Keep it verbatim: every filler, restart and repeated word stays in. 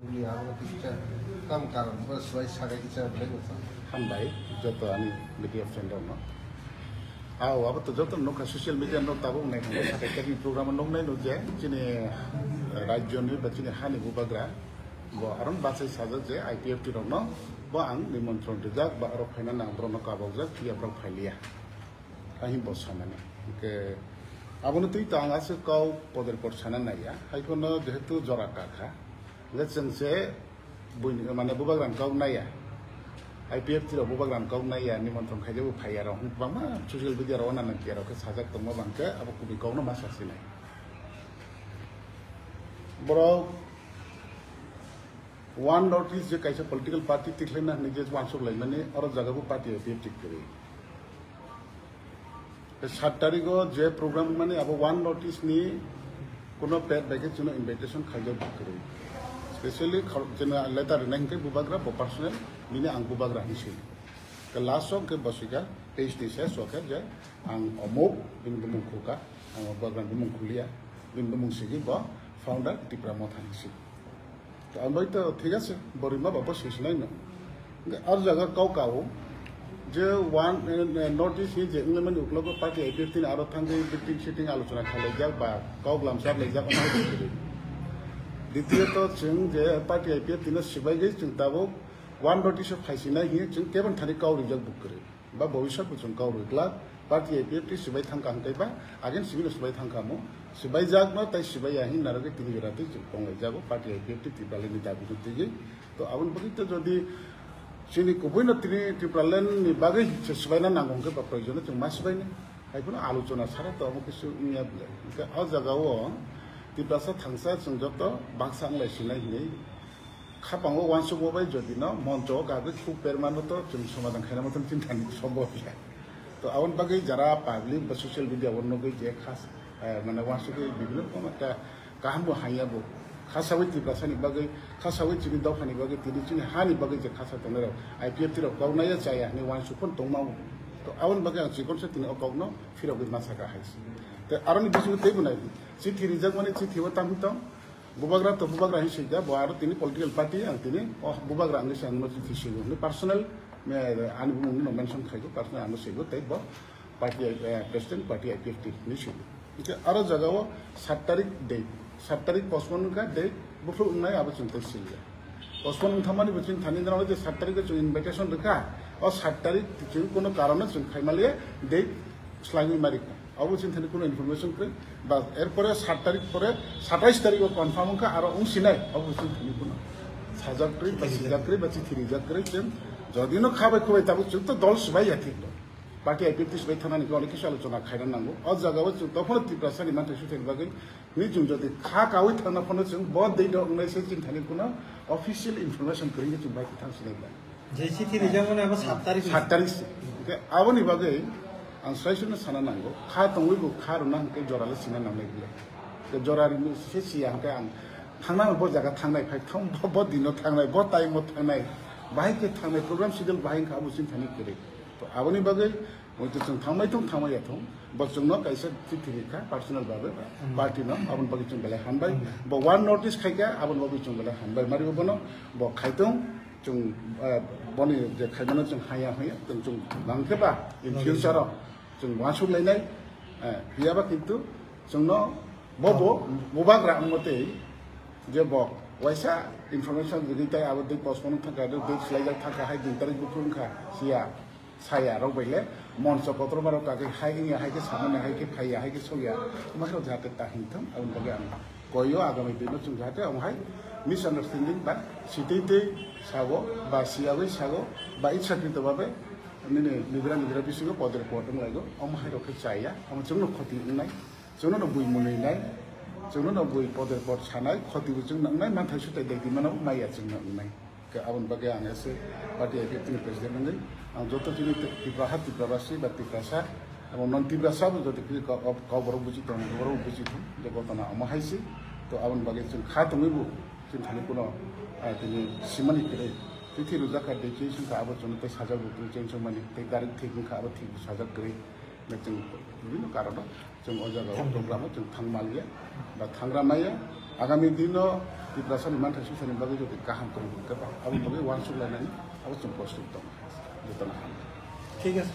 Buli abo kisa kam karon bo swai sagai kisa belai bo sa. Hambai joto ani media friend rokno. Ao abo to joto nokha social media no tabuk nai kha sakai kami program no nai no je chini rajyo ni ba chini hani bubagra bo aron bachai sajak je I P F T rokno bo ang nimontron rijak ba aro phaina nang borokno kabok jak phiya borok phailiya. Ahi bo sanani. Ke abono twi ta ang aswk kau poder por sana naiya. Hai phano jehetu jora kakha. Hingke chwng se buini, mane, bubagrang kok naiya. I P F T rok bubagrang kok naiya, nimontron khaijak bo phaiya rok. Bangma social media rok nana kiya rok khe sajak tongma bangkhe abo kubui kokno ma sasinai. Borok one notice je kaisa political party tikhlaina hinwi je wansuk laimani, oro jaga bo party I P F T kwrwi. Sat tarigo je program mani abo one notice ni kuno pet bai khe chwngno invitation khaijak bo kwrwi. Specially khor-, chwngno letter rwnai hinkhe bubagra bo personal, bini ang bubagra hinwi swi. Ke last o ke bosika page ni ses o khe je ang omuk bini bumung khuka, ang bubagra bumung khuliya, bini bumung sigi bo founder Tipra Motha hinwi swi. Ang bai to thik ase, borima babo sisinai no. Ar jaga kau kau je one, eh, eh, notice hi je wngmani uklogo party I P F T ni aro thangwi meeting sitting alochona khlaijak ba kok lamsar laijak, omo hai khe. Ditiyot chwng je party I P F T no swbaigwi chwng tabuk one notice o phaisinai hi chwng kebeng thani kau rijak bo kwrwi. Ba bobiswt bo chwng kau rwgwlak, party I P F T swbai thangkha hwnkhe ba again civil swbai thangkha mo, swbaijakno tei swbaiya hin narwgwi tini jora tei chwng tonglaijago party I P F T Tipraland ni dabi no twiwi. To aboni bagwi to jodi chini kubuino tini Tipraland ni bagwi se swbaina nango hwnkhe ba proyojono chwng ma swbaini. Hai phano alochona sara to omo khe swk wngya bwle. Hwnkhe o jagao Tiprasa thangsa chwng joto baksa wnglai sinai hinwi khapango uansukma bai jodi no moncho o kagwi khuk permano to chwng somadhan khaina mothon chini thani sombo ya. To aboni bagwi jara public ba social media o nugwi je khas, eh, mane uansukwi bibhinno rokom ekta kaham bo hanya bo. Khasawi Tiprasani bagwi, khasawi chini dophani bagwi, tini chini hani bagwi je khasa tongnai rok, I P F T rok kok naiya chaya hinwi uansuk phano tongma bo. To aboni bagwi ang chikon se tini o kokno phirogwi ma saka hai se. Te aroni bisingo teibo nai, chithi rijakmani chithi o tamhi tong, Bubagra to bubagra hin swijak, bo aro tini political party, ang tini o bubagra ang se ang no chithi swigo. Ni personal, me, ani bumung no mention khaigo, personal ano swigo, tei bo party, eh, president, party I P F T ni swigo. Hingke aro jaga o sat tarik date, sat tarik postpone wngkha date, buphuru wngnai abo chwng tei swijak. Postpone wngthamani bo chwng thani jora je sat tarik o chwng invitation rwkha, o sat tarik chwng kono karon no chwng khaimaliya date slangwi marikha. Abo chini thani kuno information kwrwi. Ba, erpore sat tarik pore satais tarik o confirm wngkha, aro wngsinai, abo chini thani kuno sajak kwrwi, ba sijak kwrwi, ba chithi rijak kwrwi, chwng jodi no khabai khubai tabuk chwng to dol swbai ya thik no. Party I P F T swbai thanani khe onek kisa alochona khaina nango. O jaga o chwng tokhono Tiprasa ni manthai suthai bagwi ni chwng jodi kha kawi thangna phano chwng bo date o wngnai se chini thani kuno official information kwrwi khe chwng bai thang sinai bai. Je chithi rijak mani abo sat tarik ni. Sat tarik se. Hingke aboni bagwi ang saichung no sana nango. Kha tongwi bo kha rwna hingke jora le sina nangnai bile. Ke jora ri se siya hingke ang thangna bo jaga thangnai phai thang bo, bo dino thangnai, bo time o thangnai. Bahai ke thangnai program schedule bahai hingke abo chini thani kwrwi. To aboni bagwi Hwnkhe chwng thangbai thung, thangbai ya thung. Bo chwngno kaisa chithi rikha personal babe, hmm, party no, aboni bagwi chwng belai hambai. Hmm. Bo one notice khaikha, aboni bagwi chwng belai hambai. Mari bono, bo khaitung, chwng, eh, boni je khaimano chwng haya haya, chwng, chwng bangkhe ba, in, hmm, future o, chwng uansuk lainai, eh, phiyaba kintu, chwngno, bobo, hmm, bubagra wngmo tei, je bo, waisa information rwgwi tai abo tei postpone thangkha, date swlaijak thangkha, hai dui tarik buphuru wngkha, siya. Saya rok bai le moncho kotorma rok kagwi hai wngya, hai khe samani, hai khe phaiya, hai khe sokya, omo khe jahate ta himthung. Aboni bagwi ang koyo agami dino chwng jahate omo hai misunderstanding ba sitwi twi sago ba siyagwi sago ba ichhakrito babe nini nidra nidra bisingo poder pot wng laigo, omo hai rok khe chaya, omo chwngno khoti wngnai, chwngno bui mwnwi nai, chwngno bui poder pot sanai, khoti bo chwngno wngnai, manthai sutai dai di mano maya chwngno wngnai. Ke aboni bagwi ang ese party I P F T ni president wngwi ang joto chini Tipra ha, Tipra basi ba Tiprasa, abo non Tiprasa bo joto kiri kok, kok borok buji tongo, borok buji thung, je gotona omo hai si. To aboni bagwi chwng kha tongwi bo chwng thani kuno, ah, tini simani kwrwi. Chithi rwjak kha, dei chwng kha abo chwngno tei sajak bo tei chwng chwngmani tei direct thik wngkha abo thik bo sajak kwrwi. Chwng bibhinno karono chwng o jaga o program o chwng thang maliya ba thangra maya, Agami dino Tiprasani manthai swisani bagwi jodi kaham kwrwi hwnkhe ba, aboni bagwi uansuk lainani abo chwng prostut tongo. Jotono hambai. Thik ase.